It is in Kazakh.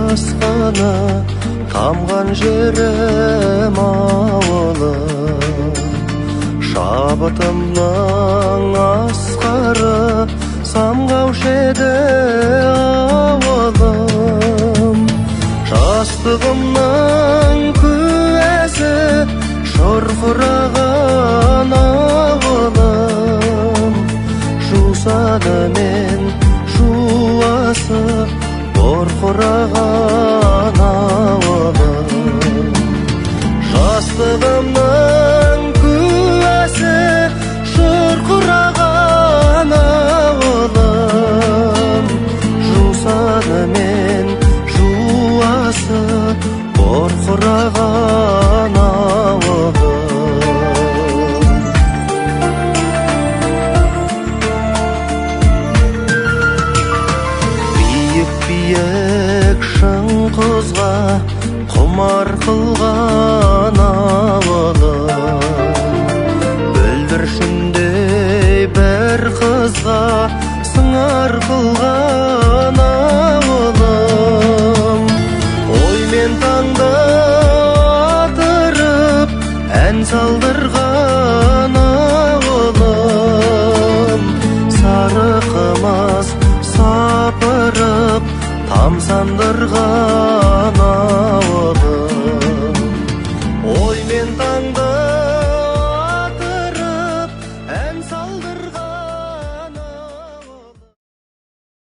Асқаны тамған жерім ауылым, шабытымның асқары самғаушы еді ауылым. Жастығымның куәсі шұрқыраған ауылым, жусаны мен жуасы бұрқыраған ауылым. Жастығымның куәсі шұрқыраған ауылым, жусаны мен жуасы бұрқыраған ауылым. Биік биік шың құзға құмар қылған ауылым, бүлдіршіндей бір қызға сыңар қылған ауылым. Ой мен таңды атырып ән салдырған ауылым, сары қымыз сапырып тамсандырған ауылым. Ой мен таңды атырып ән салдырған.